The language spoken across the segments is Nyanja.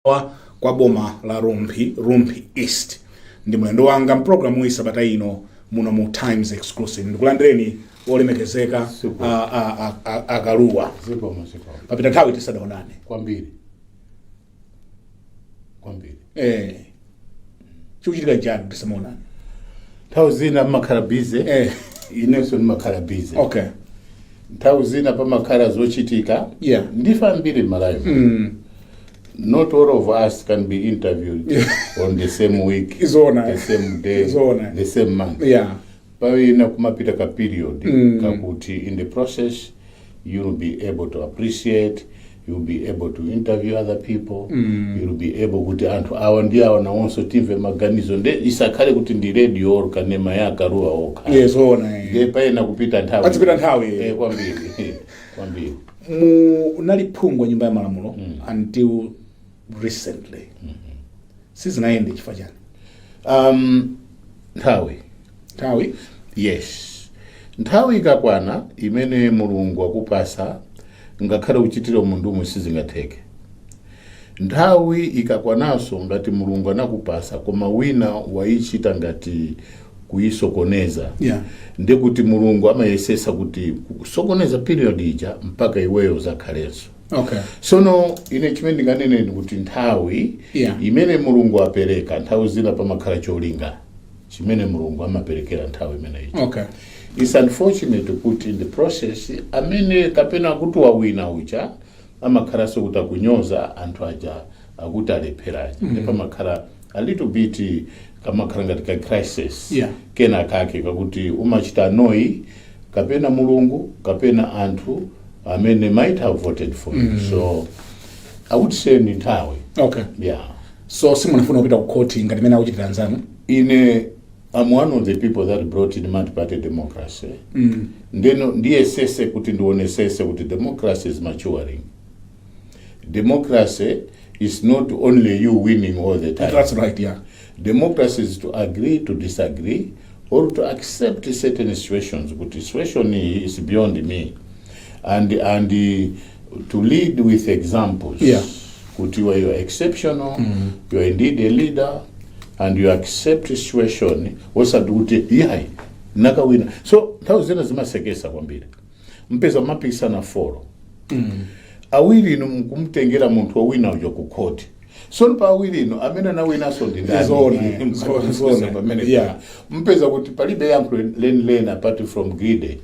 Kwa boma la Rumphi, Rumphi East, ndi mlendo wanga mpulogalamu iyi sabata ino muno mu Times Exclusive. Ndikulandireni, olemekezeka Super. Akaluwa. Zikomo, zikomo. Papita nthawi tisadaonane. Kwambiri, kwambiri. Chikuchitika chani tisamaonane? Nthawi zina mmakhala busy. Inenso ndimakhala busy. Nthawi zina pamakhala zochitika. Ndife ambiri m'Malawi. Not all of us can be interviewed on the same week, Izona. the same day, Izona. the same month. Pawina kumapita ka period kakuti in the process you'll be able to appreciate, you'll be able to interview other people, you'll be able kuti anthu awa ndi awa nawonso timve maganizo, nde isakhale kuti ndi radio or kanema ya Akaluwa okha. Yezona. Nde paena kupita nthawi. Pazipita nthawi. Kwambiri, kwambiri. Munali phungu wa Nyumba ya Malamulo until recently. Sizinayende chifukwa chani? Nthawi. Nthawi. Yes, nthawi ikakwana imene Mulungu akupasa, ngakhale uchitire munthu umwe sizingatheke. Nthawi ikakwananso, ngati Mulungu anakupasa koma wina wayichita ngati kuyisokoneza, ndikuti Mulungu amayesesa kuti kusokoneza period ija mpaka iweyo uzakhalenso. Sono ine chimene ndinganene ndi kuti nthawi imene Mulungu apereka, nthawi zina pamakhala cholinga chimene Mulungu amaperekera nthawi imeneyi. It's unfortunate kuti in the process amene kapena kuti wawina uja amakhalanso kuti akunyoza anthu aja akuti alepheraja, mm. Pamakhala a little bit, kamakhala ngati ka crisis kena kake kakuti umachita annoy kapena Mulungu kapena anthu amene might have voted for you. So I would say ndi nthawi. Yeah. So simunafuna kupita ku khoti ngati mene akuchitira anzanu? Ine, I'm one of the people that brought in multi-party democracy. Ndeno ndiyesese kuti ndionesese kuti democracy is maturing. Democracy is not only you winning all the time. That's right, yeah. Democracy is to agree to disagree or to accept certain situations, kuti situation iyi is beyond me, and to lead with examples kuti you are exceptional, you are indeed a leader and you accept situation, osati kuti iyayi, nakawina. So nthawi zina zimasekesa kwambiri, mpeza mapikisana four, awiri inu mukumtengera munthu wowina uja ku khoti. So pa awiri inu, amene anawinanso ndi ndani? Zona, zona, zona. Pamene mpeza kuti palibe yankho lenileni apart from greed,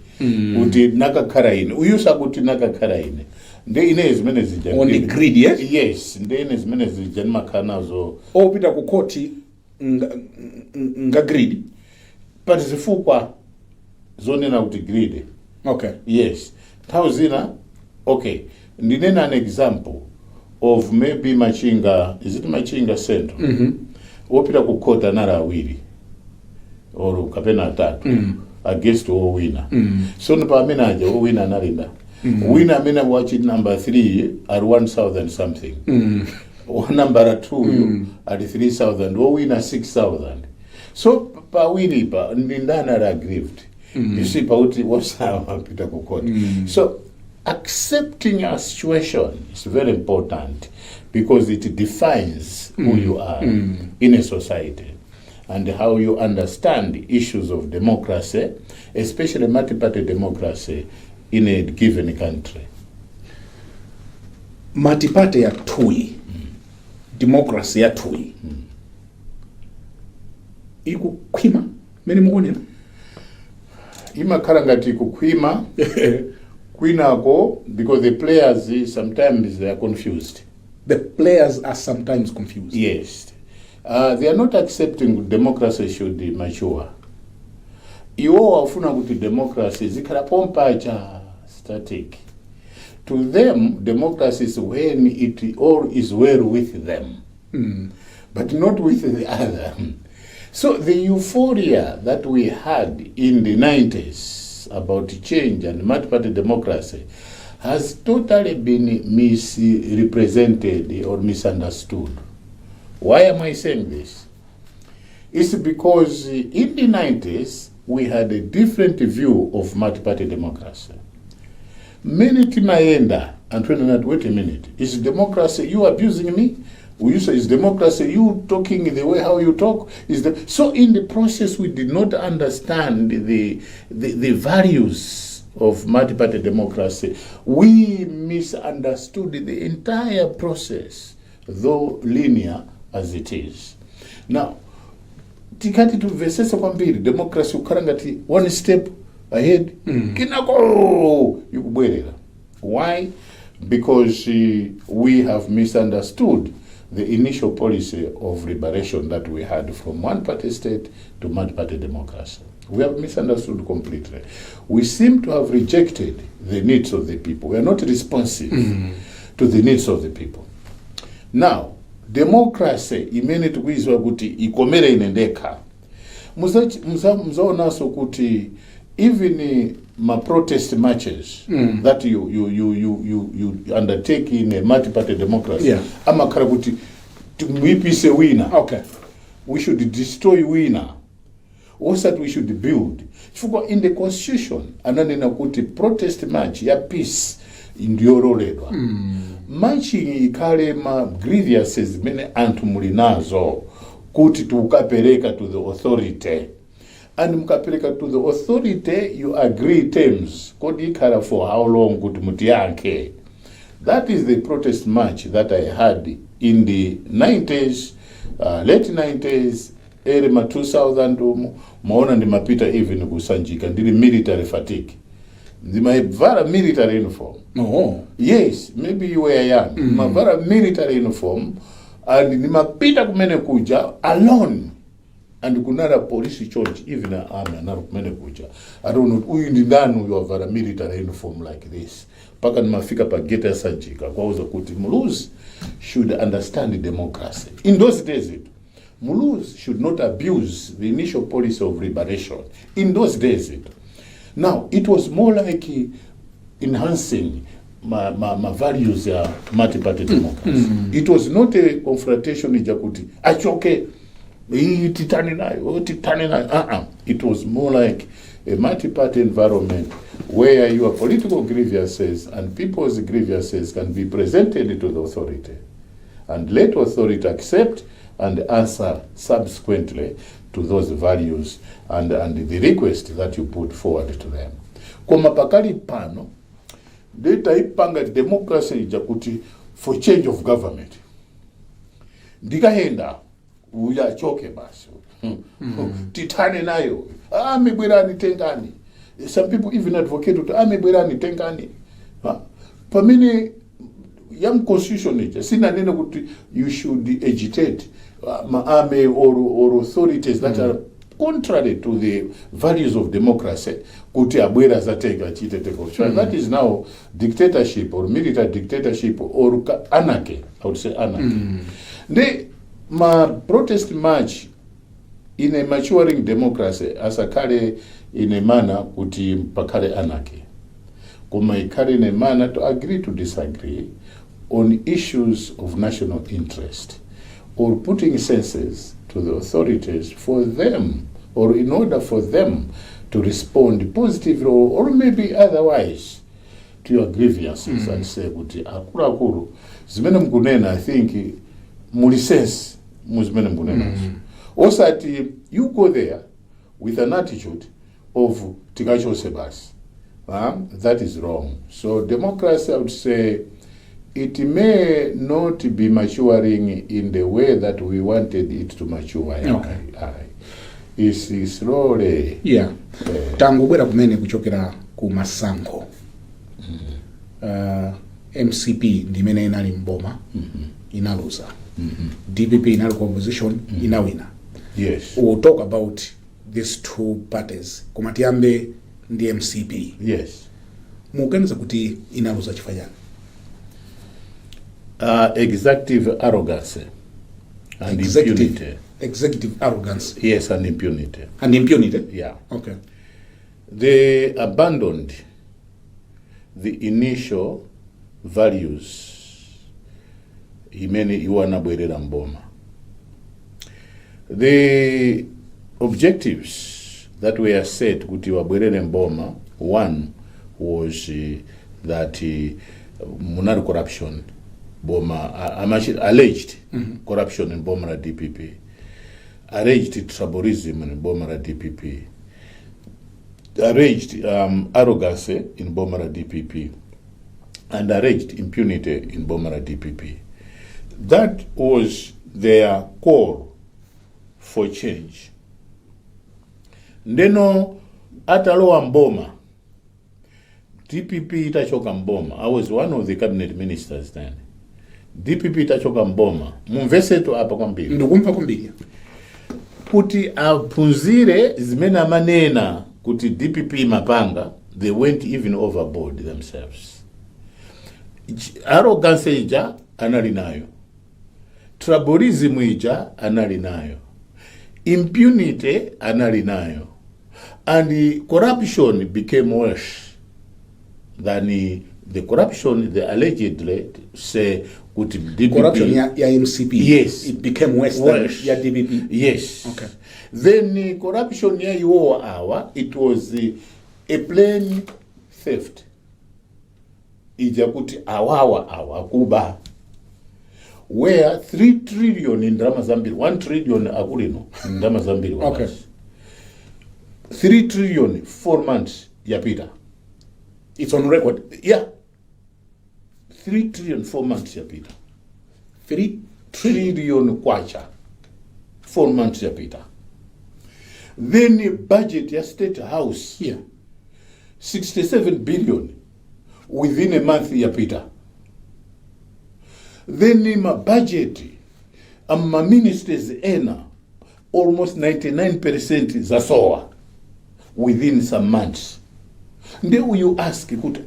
kuti nakakhala ine, uyu sakuti nakakhala ine. Ndi ine zimene zija On the greed, yes? Yes, ndi ine zimene zija ndimakhala nazo. Opita ku khoti nga greed? Pati zifukwa zonena kuti greed. Yes, nthawi zina. Okay, ndinena an example of maybe Machinga, is it Machinga Central? Wopita ku court anali awiri or kapena atatu against wowina. So pa amene aja wowina analinda wina amene wachi number 3 ali 1000 something, wa number 2 ali 3000, wowina 6000. So pawiri pa ndi ndani ali aggrieved? You see, pauti wosawapita ku court. So accepting a situation is very important because it defines who you are in a society and how you understand issues of democracy, especially multi-party democracy in a given country. Multi-party yathuyi, democracy yathuyi ikukhwima mene mukuonera? Imakhala ngati kukhwima kwinako because the players, sometimes they are confused. The players are sometimes confused. Yes, they are not accepting democracy should mature. Iwo wafuna kuti democracy zikhala pompacha, static. To them, democracy is when it all is well with them, but not with the other. So the euphoria that we had in the 90s about change and multi-party democracy has totally been misrepresented or misunderstood. Why am I saying this? It's because in the 90s we had a different view of multi-party democracy. Many timayenda anthu ena nati, "Wait a minute, is democracy you abusing me We say is democracy. You talking the way how you talk is the so in the process we did not understand the values of multi-party democracy. We misunderstood the entire process, though linear as it is. Now, tikati tumvesese kwambiri democracy kukhala ngati one step ahead, kenako ikubwerera. Why? Because we have misunderstood the initial policy of liberation that we had from one party state to multi-party democracy. We have misunderstood completely. We seem to have rejected the needs of the people. We are not responsive to the needs of the people. Now, democracy imene tikuiziwa kuti ikomere ine ndekha, muzaonanso kuti even ma protest marches that you undertake in a multi-party democracy amakhala kuti timuyipise wina. We should destroy wina, osati we should build, chifukwa in the constitution ananena kuti protest march ya peace ndiyololedwa. Marching ikhale ma grievances zimene anthu muli nazo kuti tikukapereka to the authority, and mukapereka to the authority, you agree terms, kodi ikhala for how long kuti mutiyankhe. That is the protest march that I had in the 90s, late 90s, early ma 2000 umu. Maona ndimapita even kuSanjika ndili military fatigue, ndimavala military uniform. Oh. Yes, maybe you were young. Mavala military uniform and ndimapita kumene kuja alone, and kunali polisi chonchi, even army anali kumene kuja. I don't know, uyu ndi ndani uyu wavala military uniform like this? Mpaka ndimafika pa gate ya Sanjika kwauza kuti Muluzi should understand democracy. In those days it Muluzi should not abuse the initial policy of liberation. In those days it now it was more like enhancing ma values ya multi-party democracy. It was not a confrontation ija kuti achoke, iyi titani nayo, titani nayo. Uh-uh. It was more like a multi-party environment where your political grievances and people's grievances can be presented to the authority and let authority accept and answer subsequently to those values and the request that you put forward to them. Koma pakali pano nditaipanga democracy ija kuti for change of government, ndikayenda uyu achoke basi, tithane nayo, army bwerani tengani. Some people even advocate kuti army bwerani tengani. Ha? Pamene young constitution ija sinanene kuti you should agitate ma army or authorities that are contrary to the values of democracy kuti abwera zatenga achite take off. So that is now dictatorship or military dictatorship or anarchy, I would say anarchy. Ndi ma protest march in a maturing democracy asakhale in a manner kuti pakhale anarchy, koma ikhale in a manner to agree to disagree on issues of national interest or putting senses to the authorities for them or in order for them to respond positively or maybe otherwise to your grievances and say kuti akuluakulu, zimene mukunena, I think muli sense muzimene mukunenazo, osati you go there with an attitude of tikachose basi. That is wrong. So democracy, I would say, it may not be maturing in the way that we wanted it to mature. Aye. It's slowly. Tangobwera kumene kuchokera ku masankho. MCP ndi imene inali mboma, inaluza. DPP inali ku opposition, inawina. We'll talk about these two parties, koma tiyambe ndi MCP. Mukuganiza kuti inaluza chifukwa chani? Executive arrogance and Executive, impunity. Executive arrogance. Yes, and impunity. And impunity. Yeah. They abandoned the initial values imene iwo anabwerera mboma. The objectives that were set kuti wabwerere mboma, one was that munali corruption. Boma alleged corruption in boma la DPP, alleged tribalism in boma la DPP, alleged arrogance in boma la DPP and alleged impunity in boma la DPP. That was their call for change. Ndeno atalowa mboma, DPP itachoka mboma, I was one of the cabinet ministers then. DPP itachoka mboma, mumvesetu apa kwambiri, Ndikumva kwambiri. Kuti aphunzire zimene amanena kuti DPP mapanga, they went even overboard themselves. Arrogance ija anali nayo, tribalism ija anali nayo, impunity anali nayo, and the corruption became worse than the corruption they allegedly say kuti DPP. Corruption ya MCP? Yes. It became worse than Worse. ya DPP? Yes. Okay. Then corruption ya iwowa awa, it was a plain theft ija kuti awawa awa akuba, where 3 trillion in ndalama zambiri, 1 trillion akulino ndalama zambiri. 3 trillion, 4 months yapita. It's on record? Yeah, 3 trillion, 4 months yapita. 3 trillion kwacha, 4 months yapita. Then budget ya State House, 67 billion, within a month yapita. Then ma budget ama ministers ena, almost 99% zasowa within some months. Nde you ask kuti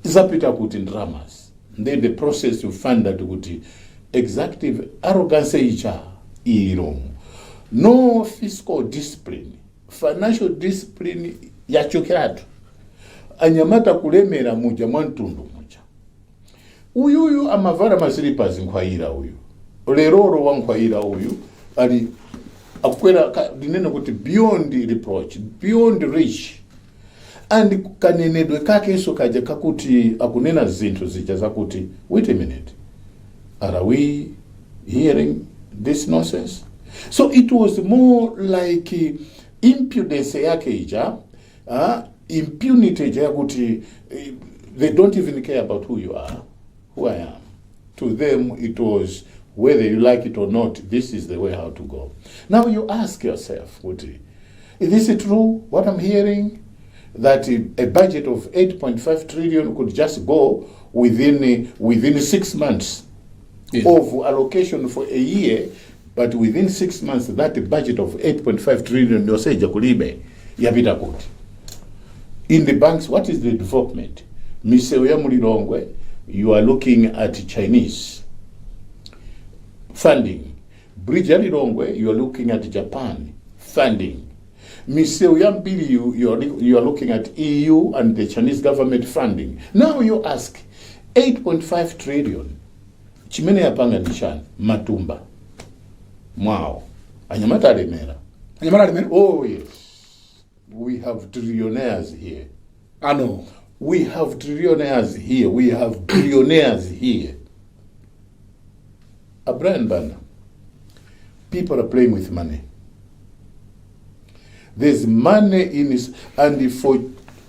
zapita kuti ndalamazi? Then the process, you find that kuti executive arrogance ija ilimu, no fiscal discipline, financial discipline yachokeratu. Anyamata kulemera muja mwa mtundu muja. Uyuyu amavala masilipas nkhwayira uyu, leroro wa nkhwayira uyu ali akukwera ndinene kuti beyond reproach, beyond reach. And kanenedwe kakenso kaja kakuti akunena zinthu zija zakuti, "Wait a minute, are we hearing this nonsense?" So it was more like impudence yake ija, impunity ija yakuti they don't even care about who you are, who I am. To them it was, whether you like it or not, this is the way how to go. Now you ask yourself kuti, is this true, what I'm hearing, that a budget of 8.5 trillion could just go within 6 months of allocation for a year, but within 6 months that budget of 8.5 trillion yonse ija kulibe, yapita kuti? In the banks, what is the development? Misewu ya mulilongwe, you are looking at Chinese funding. Bridge ya Lilongwe, you are looking at Japan funding. Misewu yambiri, you are looking at EU and the Chinese government funding. Now you ask, 8.5 trillion chimene yapanga ndi chani? Matumba mwawo anyamata alemera. Anyamata alemera? Oh yes, we have trillionaires here. Ano. We have trillionaires here, we have billionaires here. A Brian Banda, people are playing with money. There's money in it, and for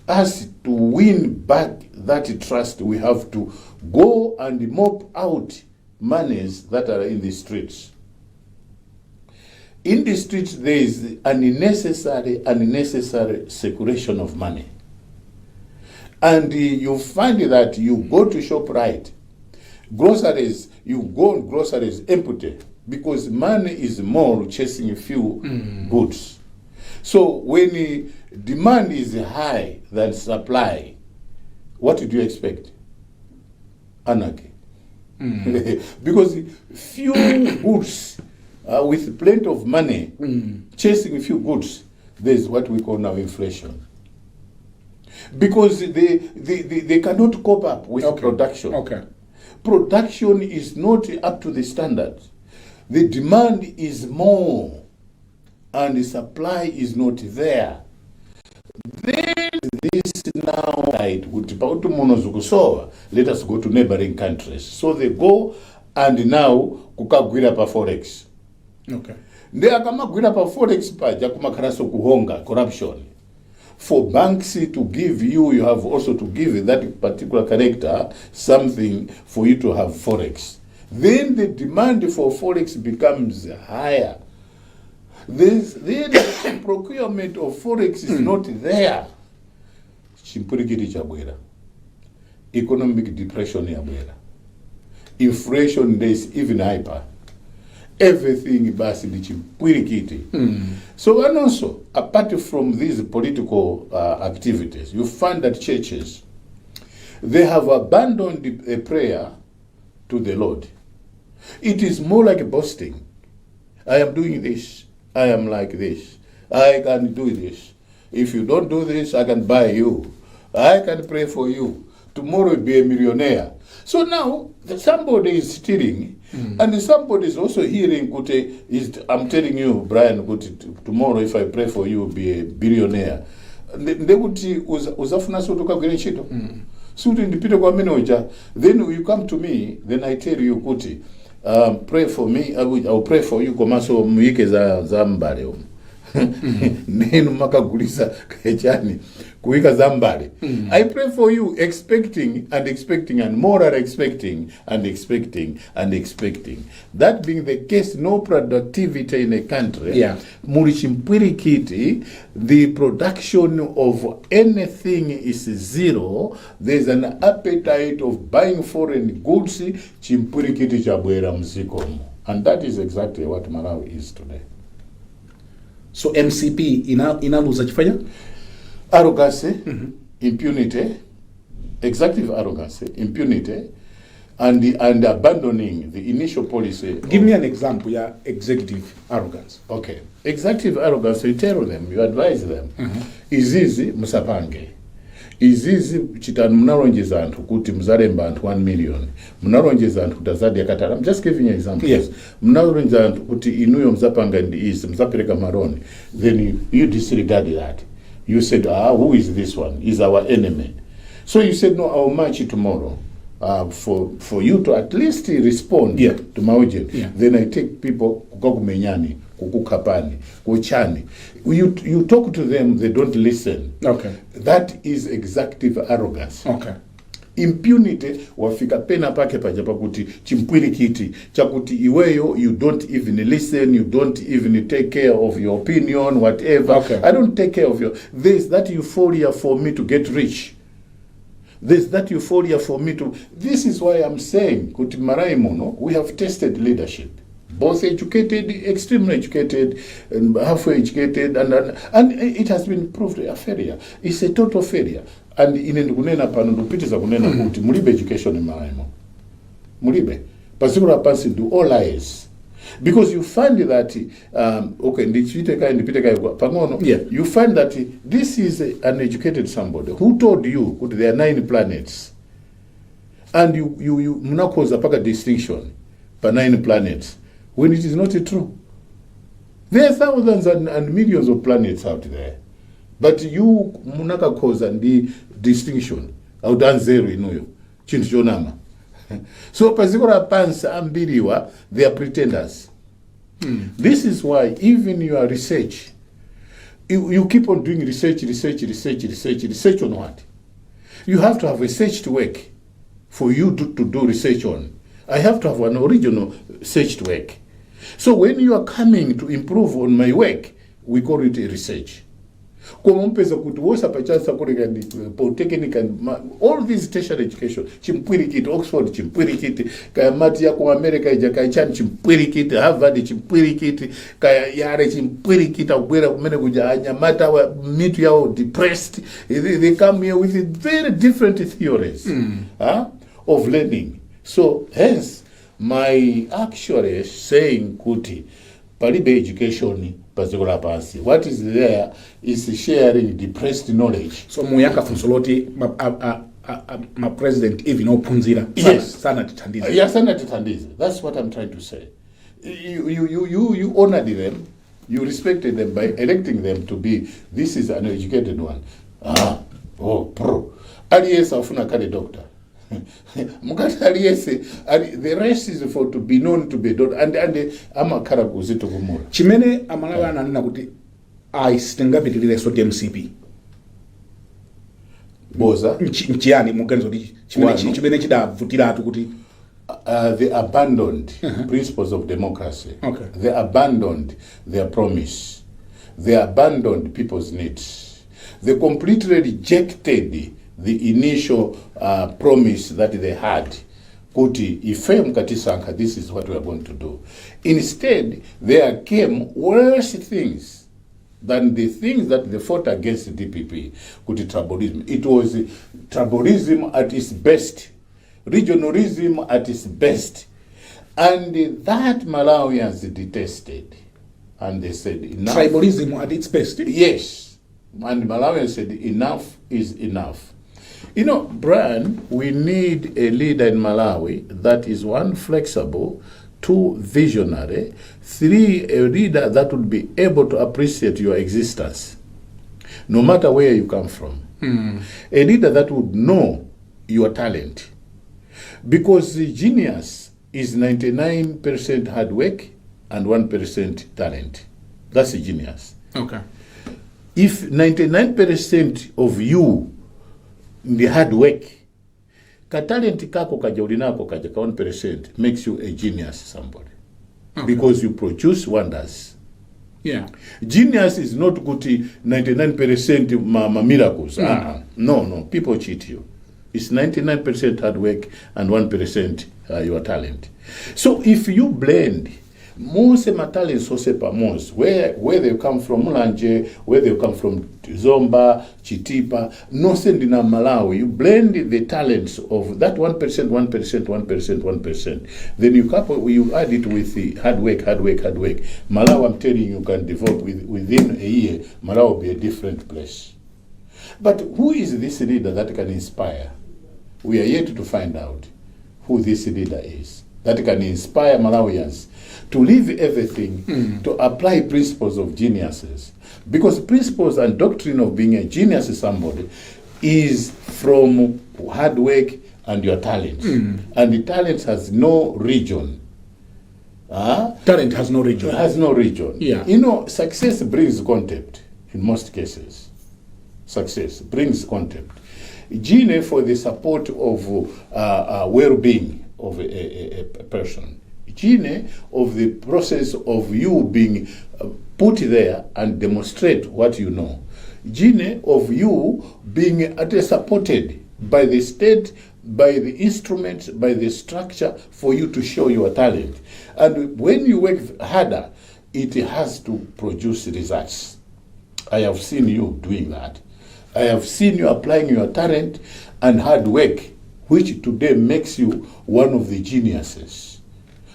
us to win back that trust, we have to go and mop out monies that are in the streets. In the streets, there is unnecessary circulation of money. And you find that you go to ShopRite, groceries, you go on groceries empty because money is more chasing a few goods. So when demand is high than supply, what do you expect? Anarchy. Because few goods with plenty of money chasing few goods, there's what we call now inflation. Because they cannot cope up with production. Production is not up to the standard. The demand is more and the supply is not there. Then this now appetite kuti pakuti muno zikusowa, let us go to neighboring countries. So they go and now kukagwira pa forex. Ndi akamagwira pa forex paja kumakhalanso kuhonga, corruption. For banks to give you, you have also to give that particular character something for you to have forex. Then the demand for forex becomes higher. Then the procurement of forex is not there. Chimpwirikiti chabwera, economic depression yabwera, inflation is even hyper, everything basi ndi chimpwirikiti. So and also, apart from these political activities, you find that churches, they have abandoned a prayer to the Lord. It is more like boasting. I am doing this, I am like this, I can do this. If you don't do this, I can buy you, I can pray for you, tomorrow you'll be a millionaire. So now somebody is stealing and somebody is also hearing kuti is, I'm telling you, Brian, kuti tomorrow if I pray for you, you'll be a billionaire. Ndekuti uzafunanso kuti ukagwire ntchito, sikuti ndipite kwa amene uja. Then you come to me, then I tell you kuti pray for me, I will pray for you, komanso muyike za mbale umu. Nenu makagulisa kechani kuika za mbale. I pray for you expecting and expecting and more are expecting and expecting and expecting. That being the case, no productivity in a country. Muli chimpwirikiti, the production of anything is zero. There's an appetite of buying foreign goods. Chimpwirikiti chabwera mzikomo, and that is exactly what Malawi is today. So MCP inaluza chifukwa cha Arrogance, impunity, executive arrogance, impunity and abandoning the initial policy. Give me an example ya executive arrogance. Okay. Executive arrogance, you tell them, you advise them. Izizi musapange. Izizi chitani. Munalonjeza anthu kuti muzalemba anthu 1 million. Munalonjeza anthu kuti azadya katatu. I'm just giving you examples. Munalonjeza anthu kuti inuyo muzapanga ndi izi, muzapereka ma loan. Then you disregard that. You said, "Ah, who is this one? Is our enemy." So you said, "No, I'll march tomorrow." For you to at least respond to my urgent. Then I take people kukakumenyani, kukukhapani, kuchani. You talk to them, they don't listen. That is executive arrogance. Impunity, wafika pena pake paja pakuti chimpwirikiti chakuti iweyo you don't even listen, you don't even take care of your opinion, whatever. I don't take care of your, there's that euphoria for me to get rich, there's that euphoria for me to, this is why I'm saying kuti Malawi muno we have tested leadership, both educated, extremely educated and halfway educated, and it has been proved a failure. It's a total failure. And ine ndikunena pano, ndikupitiza kunena kuti mulibe education m'Malawi muno, mulibe. Padziko lapansi ndi all lies, because you find that okay, ndichite kai, ndipite kai pang'ono. You find that this is an educated somebody who told you kuti there are nine planets and you munakhoza paka distinction pa nine planets when it is not true. There are thousands and millions of planets out there, but you munakakhoza ndi distinction auti anzeru inuyo chinthu chonama. So padziko lapansi ambiriwa, they are pretenders. This is why even your research, you keep on doing research, research, research, research. Research on what? You have to have research to work for you to do research on. I have to have an original search to work. So when you are coming to improve on my work, we call it a research. Koma mpeza kuti wosapachansa kuleka ndi polytechnic and all these tertiary education, chimpwirikiti. Oxford chimpwirikiti, kaya mati ya ku America ija, kaya chani, chimpwirikiti. Harvard chimpwirikiti, kaya Yale chimpwirikiti. Akubwera kumene kuja anyamata wa mitu yawo depressed. They come here with very different theories of learning. So hence my actually saying kuti palibe education padziko lapansi. What is there is sharing depressed knowledge. So muyankha funso loti ma president even ophunzira Yes. sanatithandize. Yes, sanatithandize. That's what I'm trying to say. You honored them, you respected them by electing them to be, this is an educated one, ah, oh, pro. Aliyense afuna akhale doctor. Mukati aliyense the rest is for to be known to be a doctor and amakhala kuzitukumula. Chimene Amalawi ananena kuti ayi, sitingapitirirenso ndi MCP. Boza. Nchiyani muganizo kuti chimene Wanu. Chimene chidavutiratu kuti They abandoned principles of democracy. They abandoned their promise. They abandoned people's needs. They completely rejected the initial promise that they had. Kuti ife mukatisankha, this is what we are going to do. Instead, there came worse things than the things that they fought against DPP, kuti tribalism. It was tribalism at its best, regionalism at its best. And that Malawians detested. And they said, "Enough." Tribalism at its best. Yes. And Malawians said, "Enough is enough." Brian, we need a leader in Malawi that is one, flexible, two, visionary, three, a leader that would be able to appreciate your existence, no matter where you come from. A leader that would know your talent. Because the genius is 99% hard work and 1% talent. That's a genius. If 99% of you ndi hard work, ka talent kako kaja ulinako kaja ka 1% makes you a genius somebody because you produce wonders. Genius is not kuti 99% ma miracles. No, people cheat you. It's 99% hard work and 1% your talent. So if you blend mose ma talents ose pamodzi, where they come from, Mulanje, where they come from, Zomba, Chitipa, nonse ndina Malawi, you blend the talents of that 1%, 1%, 1%, 1%, then you couple, you add it with the hard work, hard work, hard work. Malawi, I'm telling you, can develop within a year. Malawi will be a different place. But who is this leader that can inspire? We are yet to find out who this leader is that can inspire Malawians to leave everything, to apply principles of geniuses. Because principles and doctrine of being a genius somebody is from hard work and your talents. And the talents has no region. Huh? Talent has no region. Has no region. Success brings contempt in most cases. Success brings contempt. Gene for the support of well-being of a person. Gene of the process of you being put there and demonstrate what you know. Gene of you being at supported by the state, by the instruments, by the structure for you to show your talent. And when you work harder, it has to produce results. I have seen you doing that. I have seen you applying your talent and hard work, which today makes you one of the geniuses.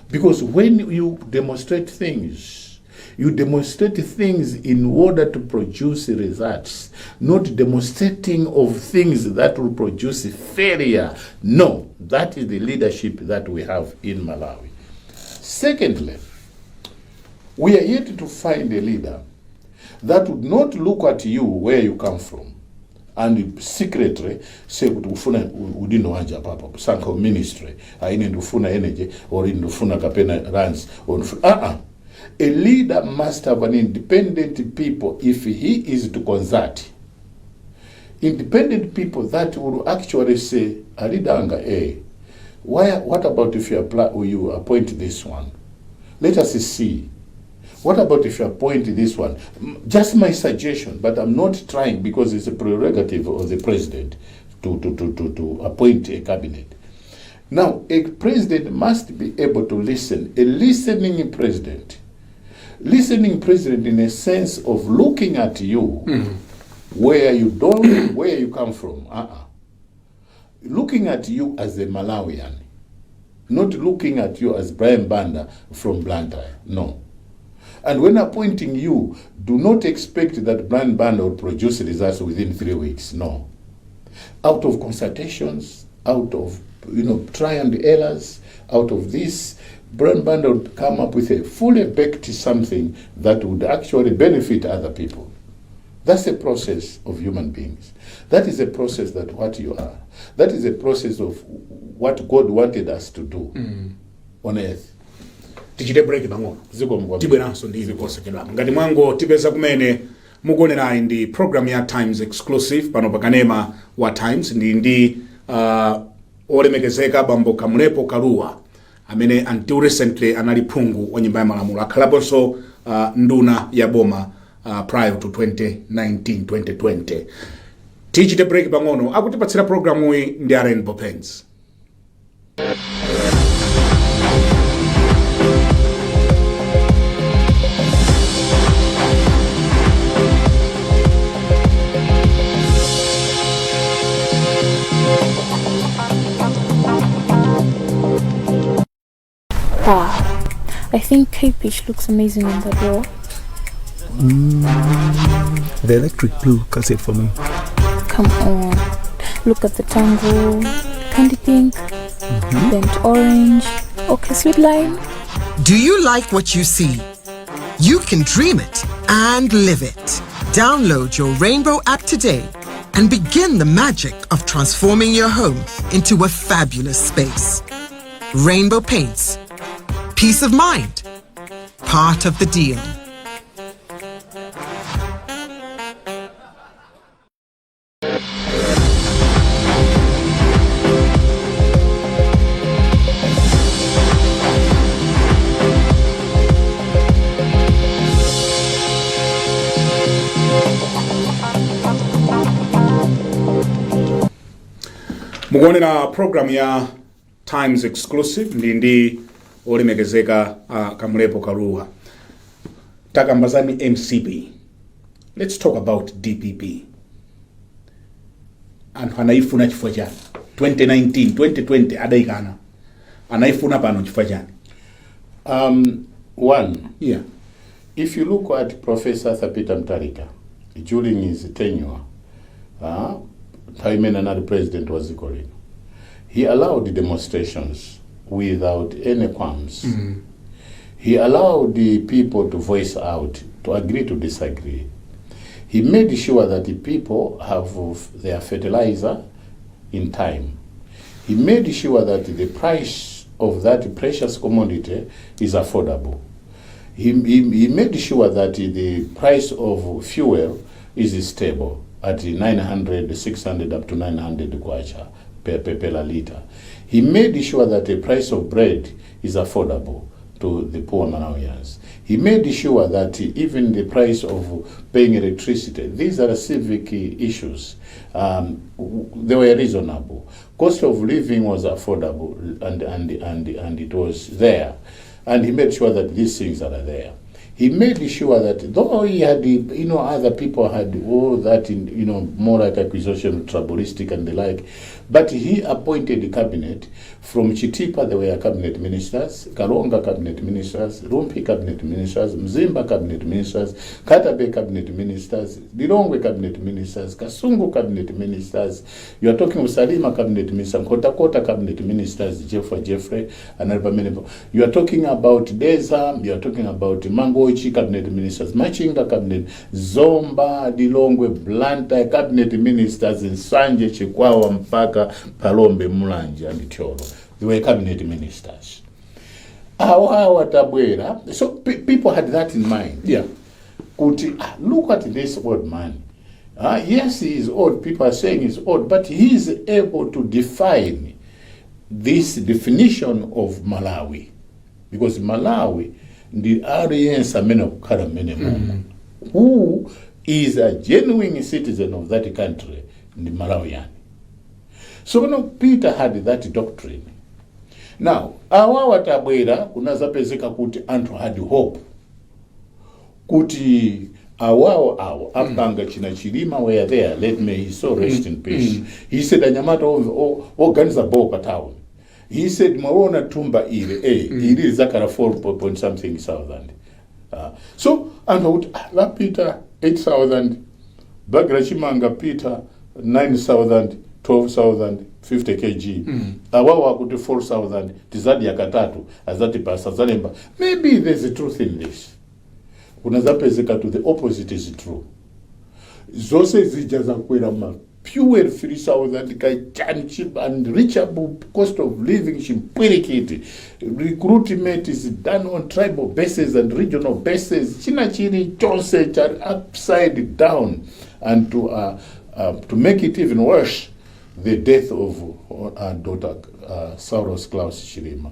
Because when you demonstrate things, you demonstrate things in order to produce results, not demonstrating of things that will produce failure. No, that is the leadership that we have in Malawi. Secondly, we are yet to find a leader that would not look at you where you come from and secretly say kuti ufuna udindo wanje apapa, kusankha ministry, ine ndifuna energy or ndifuna kapena lands or ndifuna A leader must have an independent people if he is to consult independent people that will actually say, "A leader anga, why, what about if you apply or you appoint this one? Let us see. What about if you appoint this one?" Just my suggestion, but I'm not trying because it's a prerogative of the president to appoint a cabinet. Now, a president must be able to listen. A listening president. Listening president in a sense of looking at you where you don't, where you come from. Uh-uh. Looking at you as a Malawian, not looking at you as Brian Banda from Blantyre. No. And when appointing you, do not expect that Brian Banda will produce results within 3 weeks. No. Out of consultations, out of try and errors, out of this, Brian Banda would come up with a fully baked something that would actually benefit other people. That's a process of human beings. That is a process that what you are. That is a process of what God wanted us to do on earth. Tichite break pang'ono. Zikomo kwambiri. Tibweranso ndi inu posachedwapa. Ngati mwangotipeza kumene, mukuonerayi ndi program ya Times Exclusive pano pakanema wa Times. Ndi olemekezeka bambo Kamlepo Kalua, amene until recently anali phungu wa Nyumba ya Malamulo, akhalaponso nduna ya boma prior to 2019 2020. Tichite break pang'ono. Akutipatsira programuyi ndi a Rainbow Paints. Wow. I think Cape Beach looks amazing on that wall. The electric blue cuts it for me. Come on. Look at the tango, candy pink, burnt orange, okay, sweet lime. Do you like what you see? You can dream it and live it. Download your Rainbow app today and begin the magic of transforming your home into a fabulous space. Rainbow Paints. Peace of mind. Part of the deal. Mukuonera program ya Times Exclusive ndi olemekezeka Kamlepo Kalua. Takamba za MCP, let's talk about DPP. Anthu anayifuna chifukwa chani 2019? 2020 adayikana, anayifuna pano chifukwa chani? One, if you look at Professor Arthur Peter Mutharika during his tenure, nthawi imene anali president wa dziko lino, he allowed demonstrations without any qualms. He allowed the people to voice out, to agree to disagree. He made sure that the people have their fertilizer in time. He made sure that the price of that precious commodity is affordable. He made sure that the price of fuel is stable at 900, 600 up to 900 kwacha per liter. He made sure that the price of bread is affordable to the poor Malawians. He made sure that even the price of paying electricity, these are civic issues, they were reasonable. Cost of living was affordable and it was there. And he made sure that these things are there. He made sure that though he had, other people had all that, in, more like accusation, tribalistic and the like, but he appointed the cabinet. From Chitipa, there were cabinet ministers, Karonga cabinet ministers, Rumphi cabinet ministers, Mzimba cabinet ministers, Nkhata Bay cabinet ministers, Lilongwe cabinet ministers, Kasungu cabinet ministers. You are talking of Salima cabinet minister, Nkhotakota cabinet ministers, Jeffrey Jeffrey, and other many. You are talking about Dedza, you are talking about Mangochi cabinet ministers, Machinga cabinet, Zomba, Lilongwe, Blantyre cabinet ministers, Nsanje, Chikwawa, mpaka Phalombe, Mulanje, and Thyolo. They were cabinet ministers. Awa atabwera. So people had that in mind. Kuti, look at this old man. Yes, he is old. People are saying he's old, but he is able to define this definition of Malawi. Because Malawi, the aliyense amene akukhala mmene mumo, who is a genuine citizen of that country, ndi Malawian. So now Peter had that doctrine. Now, awa atabwera kunazapezeka kuti anthu had hope kuti awawo awo apanga china. Chilima were there, let may he so rest in peace. He said, anyamata oganiza bo pa town. He said, mwaona thumba ile ili lizakhala 4 point something thousand. So anthu akuti, lapita 8000 bag la chimanga, pita 9000, 12,000, 50 kg. Awawo akuti 4000, tizadya katatu, azatipasa zalemba. Maybe there's a truth in this. Kunazapezeka to the opposite is true. Zonse zija zakwera, ma fuel 3000 kachani, cheap unreachable cost of living, chimpwirikiti. Recruitment is done on tribal basis and regional basis. China chili chonse chali upside down. And to make it even worse, the death of Dr. Saulos Klaus Chilima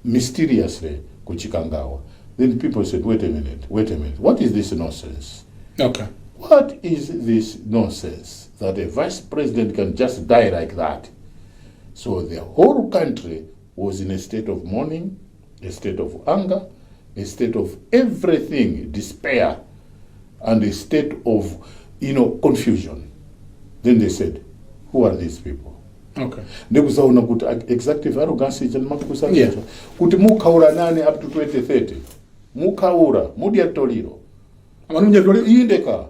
mysteriously kuChikangawa. Then people said, "Wait a minute, wait a minute, what is this nonsense?" What is this nonsense that a vice president can just die like that? So the whole country was in a state of mourning, a state of anger, a state of everything, despair, and a state of confusion. Then they said, "Who are these people?" Ndikuzaona kuti executive arrogance ija ndimakusa kuti mukhaula nani up to 2030, mukhaula, mudya mtoliro. Amanunja toli. Indeka,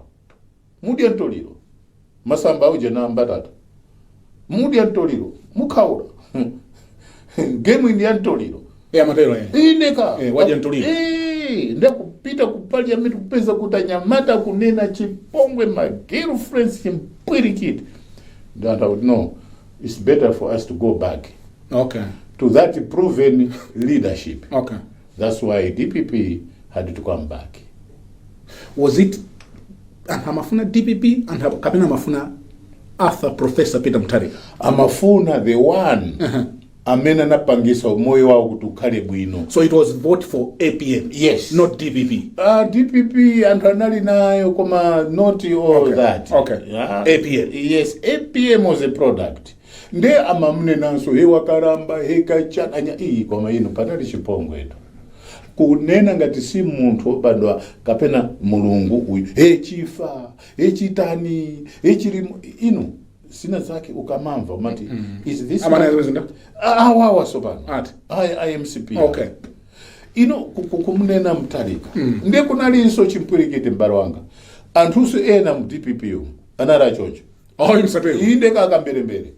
mudya mtoliro, masamba uje na mbatata, mudya mtoliro, mukhaula, game ini ya mtoliro. Amatero eh. Indeka. Wadya mtoliro. Ndakupita ku parliament kupeza kuti anyamata kunena chipongwe ma girlfriends, chimpwirikiti. Ndanthu akuti, "No, it's better for us to go back to that proven leadership." That's why DPP had to come back. Was it anthu amafuna DPP, anthu kapena amafuna Arthur Professor Peter Mutharika? Amafuna the one amene anapangisa umoyo wawo kuti ukhale bwino. So it was vote for APM? Yes. Not DPP? DPP anthu anali nayo, koma not all that. Yeah. APM. Yes, APM was a product. Nde amamunenanso, he wakaramba, he kachakanya iyi, koma ino panali chipongweto kunena ngati si munthu wobadwa kapena Mulungu uyu, he chifa, he chitani, he chilimu ino zina zake ukamamva umati, "Is this Amana zinda? Awawa sopano. Ati? I MCP. Ino kumunena Mutharika, ndiye kunalinso chimpwirikiti, m'bale wanga. Anthunso ena mu DPP umu anali achocho. Oh, imsatero. Inde, kakamberembere.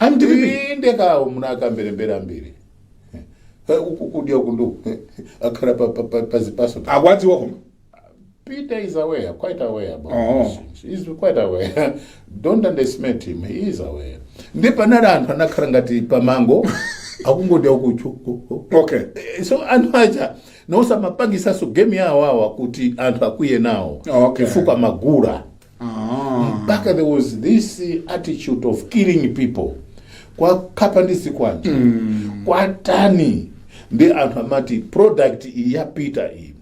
I'm DPP. Inde, kawo muna akamberembere ambiri. Uku kudya kundu akhala pazipaso. Akwadziwa koma. Peter is aware, quite aware about these things. He's quite aware. Don't underestimate him. He is aware. Ndi panali anthu anakhala ngati pamango akungodya ukuchu. So anthu aja nosamapangisaso game yawo awa kuti anthu akwiye nawo chifukwa magula. Mpaka there was this attitude of killing people, kwakhapa ndi zikwanja, kwatani. Ndi anthu amati product iyi yapita iyi,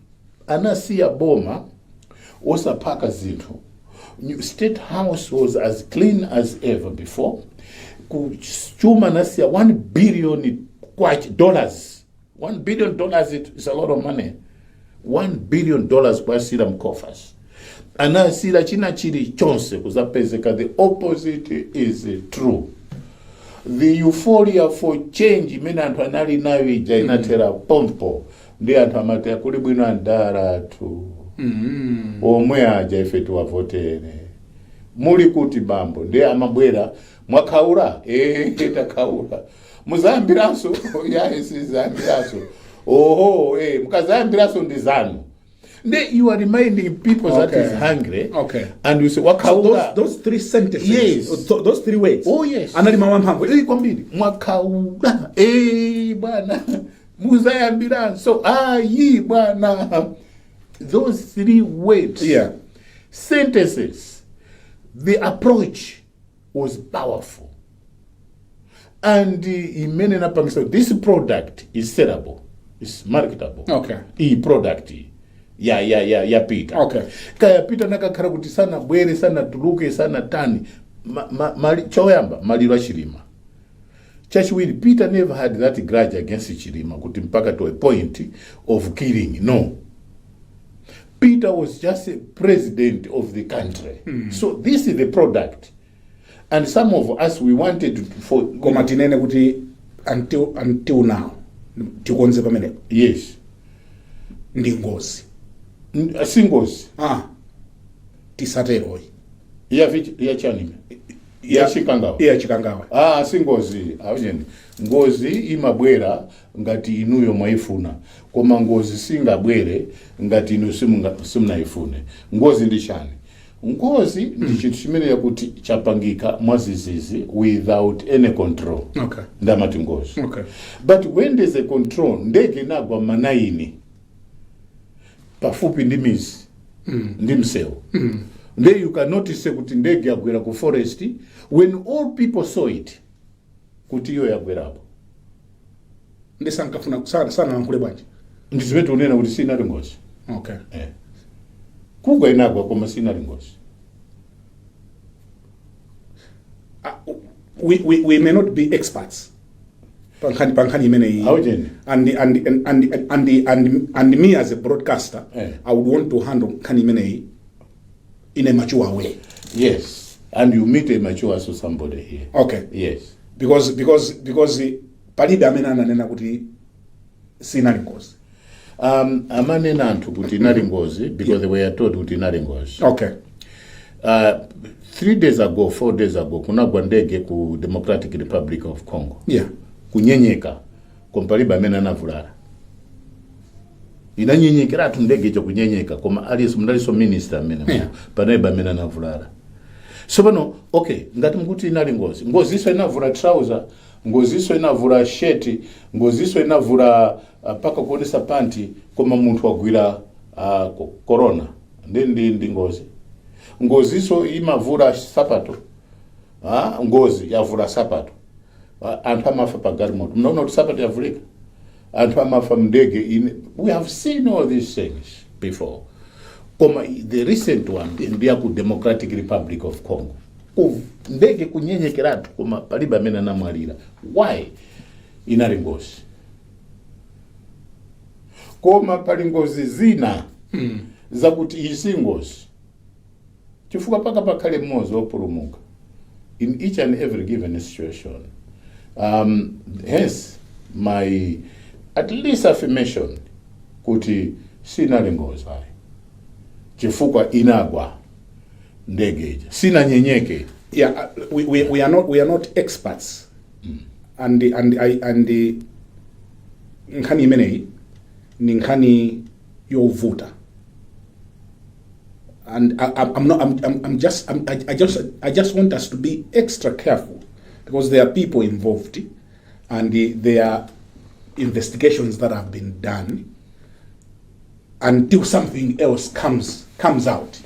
anasiya boma osaphaka zinthu. State House was as clean as ever before. Kuchuma nasiya 1 billion kwacha, dollars. $1 billion, it is a lot of money. $1 billion kwasira mcoffers, anasira china chili chonse. Kuzapezeka the opposite is true. The euphoria for change imene anthu anali nayo ija inathera pompo. Ndi anthu amati akuli bwino andara athu omwe aja, ife tiwavotere. Muli kuti bambo? Ndi amabwera, "Mwakhaula?" "Takhaula." "Muzayambiranso?" "Yayi, sizayambiranso." "Oho, mukazayambiranso ndi zanu." Ndi you are reminding people that is hungry and you say, So "Wakhaula." those three sentences, Yes. those three words, Oh, yes. anali mawu amphamvu. Kwambiri. "Mwakhaula?" "Bwana." "Muzayambiranso?" "Ayi, bwana." Those three words, sentences, the approach was powerful and imene napangisa this product is sellable, is marketable. Iyi product iyi ya Peter. Kaya Peter nakakhala kuti sanabwere, sanatuluke, sanatani, choyamba maliro aChilima. Chachiwiri, Peter never had that grudge against Chilima kuti mpaka to a point of killing. No, Peter was just a president of the country. So this is the product, and some of us, we wanted for Koma tinene kuti until now, tikonze pamenepo, ndi ngozi. Si ngozi. Ah, tisateroyi. Ya chanime, ya Chikangawa? Iya, Chikangawa. Ah, si ngozi awujeni. Ngozi imabwera ngati inuyo mwayifuna, koma ngozi singabwere ngati inu simunayifune. Ngozi ndi chani? Ngozi ndi chinthu chimene yakuti chapangika mwazizizi without any control. Ndamati ngozi. But when there's a control, ndege inagwa ma 9 pafupi ndi mizi ndi msewu, then you cannot say kuti ndege yagwera ku forest when all people saw it kuti iyo yagwerapo. Ndi sankafuna sanalankhule bwanji? Ndi zimene tikunena kuti sinali ngozi. Eh. Kugwa inagwa, koma sinali ngozi. We may not be experts pankhani imeneyi. Aujeni. And me as a broadcaster, I would want to handle nkhani imeneyi in a mature way. Yes, and you meet a mature, so somebody here. Yes. Because palibe amene ananena kuti sinali ngozi. Amanena anthu kuti inali ngozi because they were told kuti inali ngozi. 3 days ago, 4 days ago, kunagwa ndege ku Democratic Republic of Congo. Kunyenyeka, koma palibe amene anavulala. Inanyenyekeratu ndege icho kunyenyeka, koma aliyense, munalinso minister amene, panalibe amene anavulala. So pano, okay, ngati mukuti inali ngozi, ngoziso inavula trouser, ngoziso inavula shirt, ngoziso inavula paka kuonesa panti, koma munthu wagwira corona, ndi ngozi. Ngoziso imavula sapato. Ah, ngozi yavula sapato. Ah, anthu amafa pa galimoto, mnaona kuti sapato yavulika. Anthu amafa mndege. We have seen all these things before, koma the recent one ndi ya ku Democratic Republic of Congo. Ndege kunyenyekeratu, koma palibe amene anamwalira. Why? Inali ngozi. Koma pali ngozi zina zakuti iyi si ngozi, chifukwa paka pakhale mmodzi wopulumuka in each and every given situation. Hence my at least affirmation kuti sinali ngozi ayi, chifukwa inagwa ndege ija, sinanyenyeke. Yeah, we are not experts, and nkhani imeneyi ni nkhani yovuta, and I, I'm not I'm just I'm, I just want us to be extra careful because there are people involved and there are investigations that have been done until something else comes out.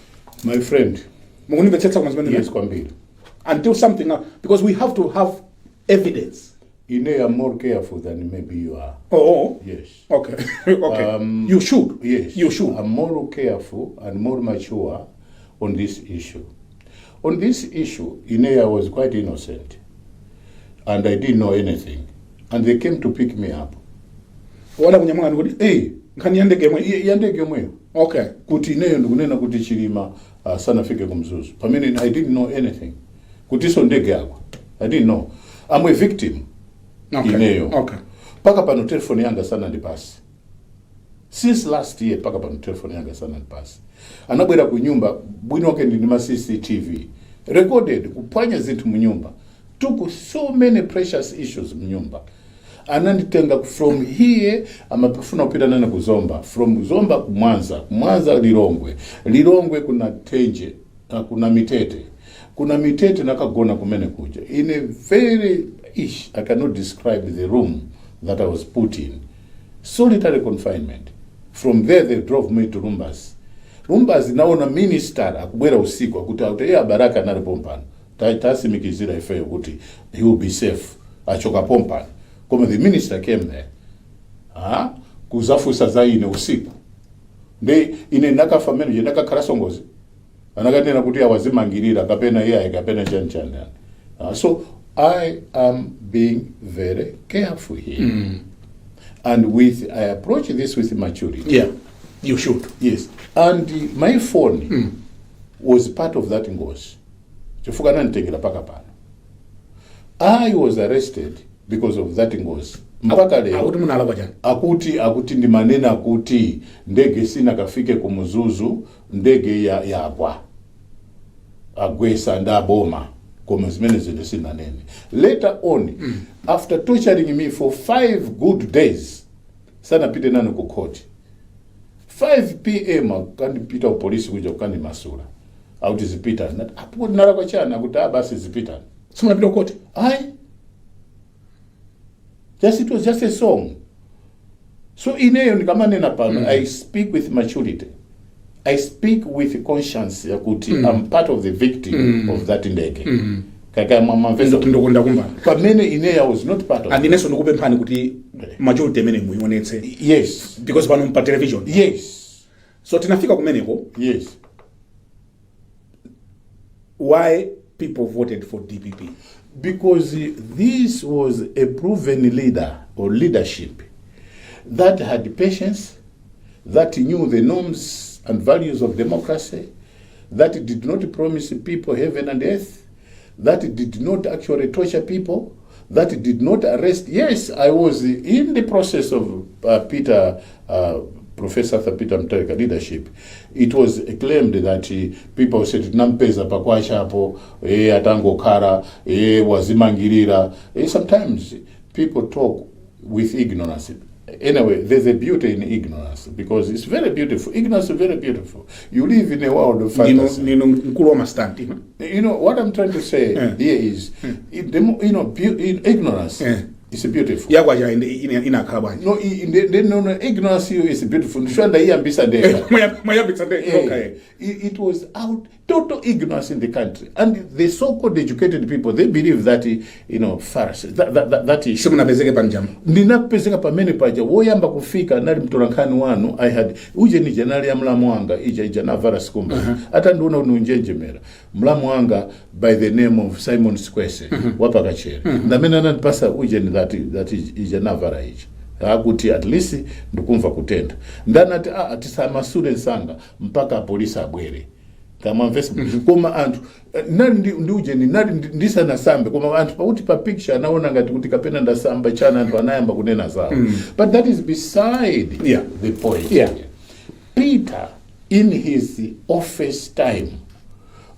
My friend. Mukundimvetsetsa koma zimene? Yes, kwambiri. Until something else, because we have to have evidence. Ine am more careful than maybe you are. Oh. Yes. Okay. You should. Yes. You should. I'm more careful and more mature on this issue. On this issue, ine I was quite innocent and I didn't know anything, and they came to pick me up. Wada kunyamulani kuti? Eh. Nkhani ya ndege yomwe? Ya ndege yomweyo. Kuti ineyo ndikunena kuti Chilima sanafike kumzuzu, pamene I didn't know anything, kutiso ndege yagwa I didn't know. I'm a victim. Ineyo paka pano telefoni yanga sanandipasi. Since last year paka pano telefoni yanga sanandipasi. Anabwera ku nyumba, bwino wake ndi ma CCTV recorded, kuphwanya zinthu mu nyumba, took so many precious issues mu nyumba. Ananditenga from here, amafuna kupita nane ku Zomba, from Zomba ku Mwanza, ku Mwanza Lilongwe, Lilongwe kuna Tenje, kuna Mitete, kuna Mitete nakagona kumene kuja in a very ish, I cannot describe the room that I was put in, solitary confinement. From there they drove me to Lumbadzi. Lumbadzi naona minister akubwera usiku, akuti iye abaraka anali pompano. Tasimikizira ifeyo kuti he will be safe, achoka pompano. Koma the minister came there, ah, kuzafusa za ine usiku. Ndi ine nakafa mene ndakakhala songozi, anakanena kuti awazimangirira kapena iye kapena chani chani. So I am being very careful here and with I approach this with maturity. Yeah, you should. Yes, and my phone was part of that ngozi, chifukwa ananditengera paka pano. I was arrested because of that ngozi mpaka lero. Akuti munalakwa chani? Akuti ndimanena kuti ndege sinakafike ku Mzuzu, ndege ya yagwa, agwesa ndaboma, koma zimene zine sinanene. Later on, after torturing me for 5 good days, sanapite nane ku court. 5 p.m. akandipita ku polisi kuja kukandimasula. Akuti zipitani. Nati, apo ndinalakwa chani? Akuti, ah, basi zipitani. Simunapita kukoti? Ayi, just it was just a song. So ineyo ndikamanena pano, I speak with maturity, I speak with conscience yakuti I'm part of the victim of that ndege. Kaka mwamvesa? Ndakumva. Pamene ineyo I was not part of. And inenso ndikupemphani kuti maturity imene muyionetse, because pano pa television. So tinafika kumeneko. Why people voted for DPP? Because this was a proven leader or leadership that had patience, that knew the norms and values of democracy, that did not promise people heaven and earth, that did not actually torture people, that did not arrest. Yes, I was in the process of Peter, Professor Arthur Peter Mutharika leadership. It was claimed that people said nampeza pakwachapo, atangokhala, wazimangirira. Sometimes people talk with ignorance. Anyway, there's a beauty in ignorance because it's very beautiful. Ignorance is very beautiful. You live in a world of fantasy. Nino mkulu wa ma stunt. You know what I'm trying to say here is, in demo, you know, in ignorance is beautiful. Yakwacha inakhala bwanji? No, no, ignorance here is beautiful. Ndisho ndayiyambisa ndekha. Mwayambitsa. Okay. It was out total ignorance in the country, and the so-called educated people, they believe that Pharisees, that issue. Simunapezeke pa njamba? Ndinapezeka pamene paja. Woyamba kufika anali mtolankhani wanu. I had uje nija nali ya mlamu wanga ija ija navala sikumba. Atandiona kuti unjenjemera, mlamu wanga by the name of Simon Squese wapakachere ndamene anandipasa uje ni that ija navala ija, akuti at least ndikumva kutentha. Ndanati, ah, tisamasule nsanga mpaka apolisi abwere. Kamamvesa? Koma anthu nali ndi ujeni nali ndisanasambe, koma anthu pakuti pa picture anaona ngati kuti kapena ndasamba chana, anthu anayamba kunena zawo. But that is beside the point. Peter in his office time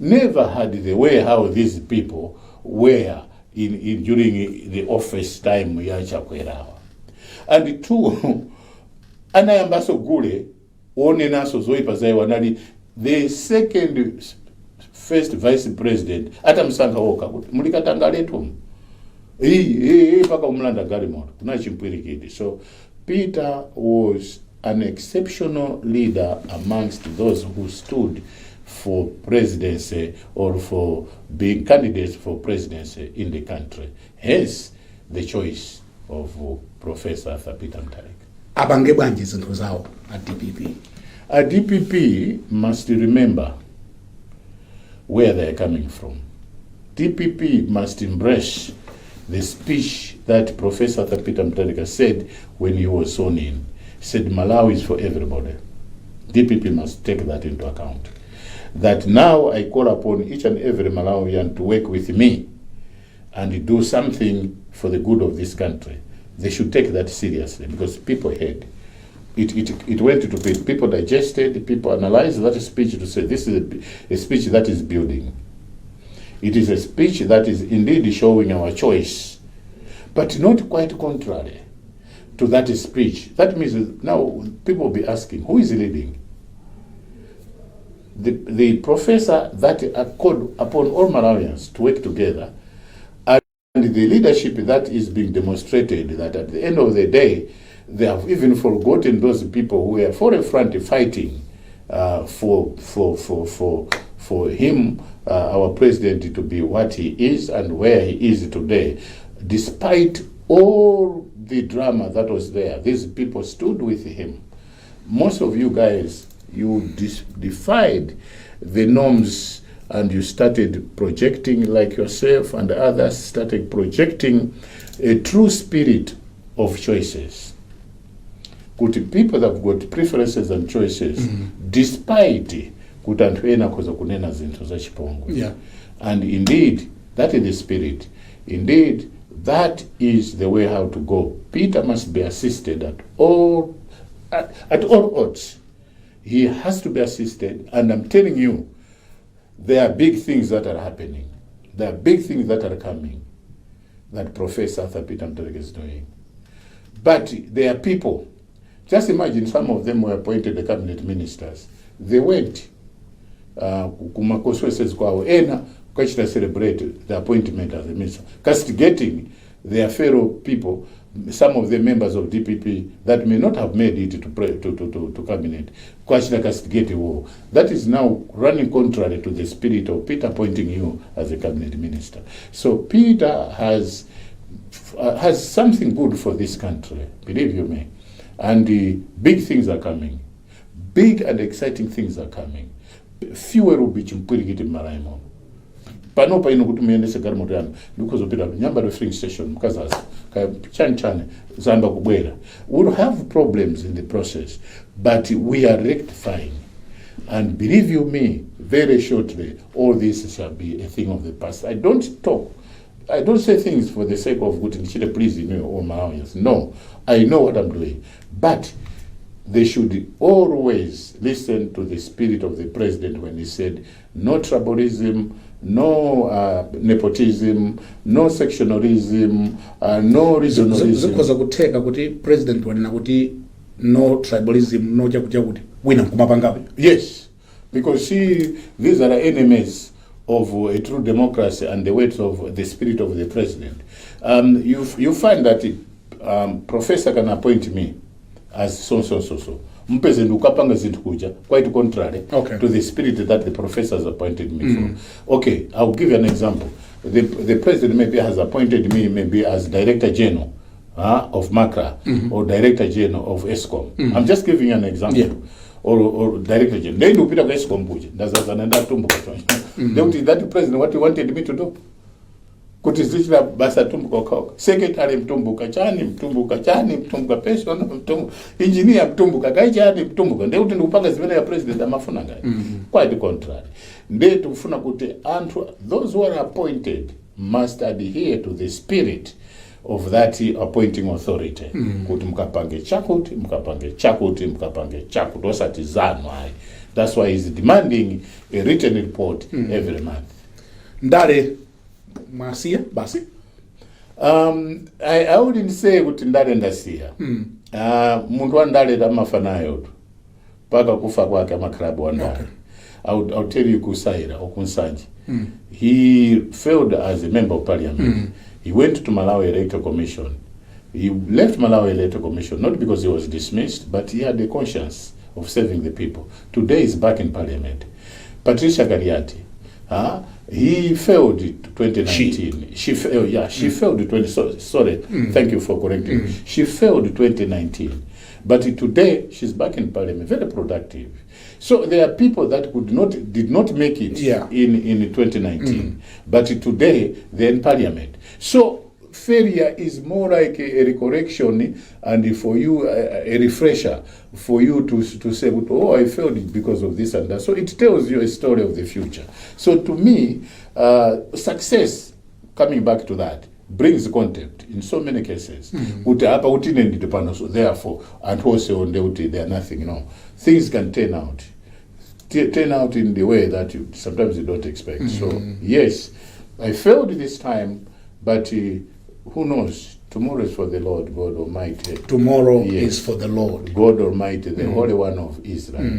never had the way how these people were in during the office time ya Chakwerawa. And two, anayambaso gule onenanso zoyipa zawo anali the second first vice president atamsankha woka kuti mulikatangaletu iyi paka umlanda galimoto kuna chimpwirikiti. So Peter was an exceptional leader amongst those who stood for presidency or for being candidates for presidency in the country, hence the choice of Professor Arthur Peter Mutharika. Apange bwanji zinthu zawo a DPP? A DPP must remember where they are coming from. DPP must embrace the speech that Professor Arthur Peter Mutharika said when he was sworn in. He said, "Malawi is for everybody." DPP must take that into account. That now I call upon each and every Malawian to work with me and do something for the good of this country. They should take that seriously because people heard. It went to be, people digested, people analyzed that speech to say this is a speech that is building. It is a speech that is indeed showing our choice, but not quite contrary to that speech. That means now people will be asking, who is leading? The professor that called upon all Malawians to work together, and the leadership that is being demonstrated, that at the end of the day, they have even forgotten those people who were forefront fighting for him, our president, to be what he is and where he is today. Despite all the drama that was there, these people stood with him. Most of you guys, you defied the norms and you started projecting, like yourself and others started projecting a true spirit of choices. Kuti people that have got preferences and choices, despite kuti anthu ena akhoza kunena zinthu zachipongwe. And indeed, that is the spirit. Indeed, that is the way how to go. Peter must be assisted at all odds. He has to be assisted, and I'm telling you, there are big things that are happening. There are big things that are coming that Professor Arthur Peter Mutharika is doing. But there are people, just imagine some of them were appointed the cabinet ministers. They went Kuma constituencies kwawo ena kukachita celebrate the appointment as a minister, castigating their fellow people, some of the members of DPP that may not have made it to, pre, to cabinet, kukachita castigate wo. That is now running contrary to the spirit of Peter appointing you as a cabinet minister. So Peter has something good for this country, believe you me. And big things are coming. Big and exciting things are coming. Fuel will be chimpwirikiti m'Malawi muno. Panopa ino kuti muyendese galimoto yanu ndikuzopita Nyambadwe filling station, mukazasa chani chani zamba kubwera. We'll have problems in the process, but we are rectifying, and believe you me, very shortly all this shall be a thing of the past. I don't talk, I don't say things for the sake of kuti ndichite please you or Malawians. No, I know what I'm doing, but they should always listen to the spirit of the president when he said no tribalism, no nepotism, no sectionalism, no regionalism. Zikhoza kutheka kuti president wanena kuti no tribalism, no chakuti chakuti, wina nkumapangabe? Yes, because see, these are the enemies of a true democracy and the words of the spirit of the president. You find that professor can appoint me as so so so so. Mpeze ndikukapanga zinthu kuja quite contrary to the spirit that the professor has appointed me for. Okay, I'll give you an example. The president maybe has appointed me maybe as director general of MACRA or director general of ESCOM. I'm just giving you an example. Or director general. Then ndikupita ku ESCOM kuja ndazazana ndatumbuka choncho. Ndekuti that president, what he wanted me to do, kuti zichita basa tumbuka okhaokha, secretary mtumbuka, chani mtumbuka, chani mtumbuka, pension mtumbuka, engineer mtumbuka, kai chani mtumbuka, ndekuti ndikupanga zimene ya president amafuna ngai? Quite contrary. Ndiye tikufuna kuti anthu, those who are appointed, must adhere to the spirit of that appointing authority, kuti mukapange chakuti, mukapange chakuti, mukapange chakuti, osati zanu ayi. That's why he's demanding a written report every month. Ndale mwasiya basi? I wouldn't say kuti ndale ndasiya. Munthu wa ndale amafa nayo tu, mpaka kufa kwake amakhala wa ndale. I'll tell you, Kusaira Okunsanje, he failed as a member of parliament. He went to Malawi Electoral Commission. He left Malawi Electoral Commission not because he was dismissed, but he had a conscience of serving the people. Today he's back in parliament. Patricia Kaliati, he failed 2019. She failed, yeah, she failed 20, so, sorry, thank you for correcting. She failed 2019. But today she's back in parliament, very productive. So there are people that could not, did not make it in 2019, but today they're in parliament. So failure is more like a recorrection and for you a refresher for you to say, "Oh, I failed because of this and that." So it tells you a story of the future. So to me, success, coming back to that, brings contempt in so many cases, kuti apa kuti ine ndili pano, so therefore anthu onse nde kuti they are nothing. No, things can turn out in the way that you sometimes you don't expect. So yes, I failed this time, but who knows? Tomorrow is for the Lord God Almighty. Tomorrow Yes. is for the Lord. God Almighty, the Holy One of Israel.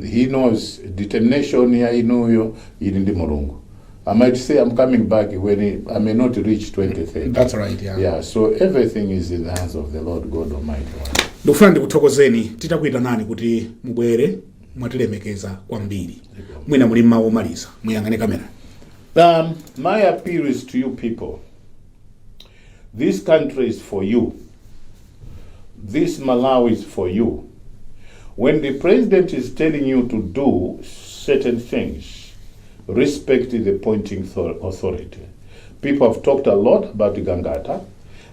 He knows determination ya inuyo ili ndi Mulungu. I might say I'm coming back when I may not reach 2030. That's right, yeah. Yeah, so everything is in the hands of the Lord God Almighty One. Ndikufuna ndikuthokozeni titakuyitanani kuti mubwere, mwatilemekeza kwambiri. Mwina muli mawu omaliza, muyang'ane kamera. My appeal is to you people. This country is for you. This Malawi is for you. When the president is telling you to do certain things, respect the appointing authority. People have talked a lot about Gangata.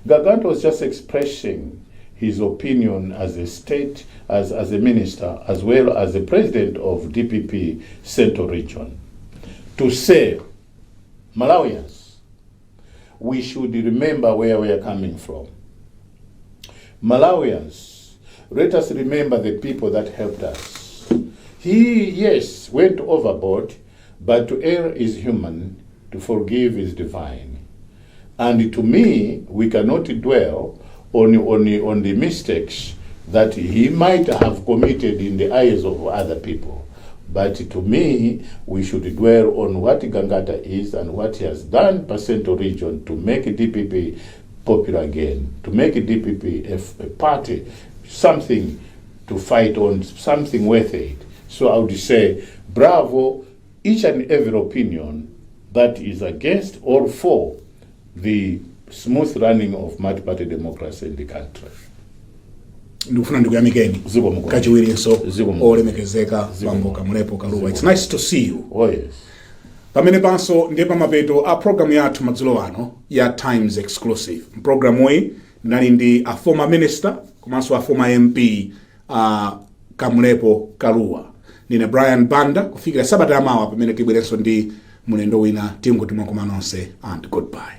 Gangata was just expressing his opinion as a state, as a minister, as well as the president of DPP Central Region, to say, Malawians, we should remember where we are coming from. Malawians, let us remember the people that helped us. He, yes, went overboard, but to err is human, to forgive is divine. And to me, we cannot dwell on the mistakes that he might have committed in the eyes of other people. But to me, we should dwell on what Gangata is and what he has done per Central Region to make DPP popular again, to make DPP a party, something to fight on, something worth it. So I would say, bravo, each and every opinion that is against or for the smooth running of multi-party democracy in the country. Ndikufuna ndikuyamikeni Zikomo kwambiri. kachiwirinso, Zikomo. olemekezeka Zikomo. Bambo Kamlepo Kalua. It's nice to see you. Oh yes. Pamene panso ndiye pamapeto a programu yathu madzulo ano ya Times Exclusive. Mpulogalamu iyi ndinali ndi a former minister komanso a former MP, Kamlepo Kalua. Ndine Brian Banda. Kufikira sabata yamawa pamene tibwerenso ndi mulendo wina, tingoti mwakoma nonse and goodbye.